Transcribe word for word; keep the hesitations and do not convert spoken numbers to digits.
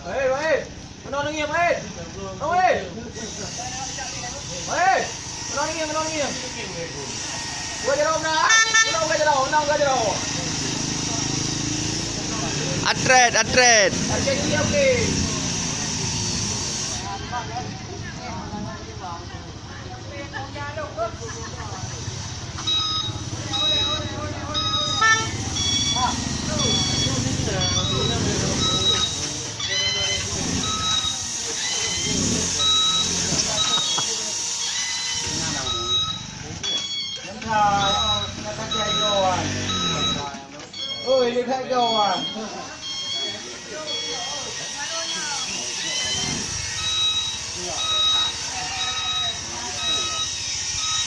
Baik, baik. Meunoe nanggieng, baik. Baik. Baik. Meunoe nanggieng, meunoe nanggieng. Buka jaroe meunoe. Meunoe buka jaroe, meunoe buka jaroe. Atret, atret. Atret, iya, oke. Oi, lihat kawan.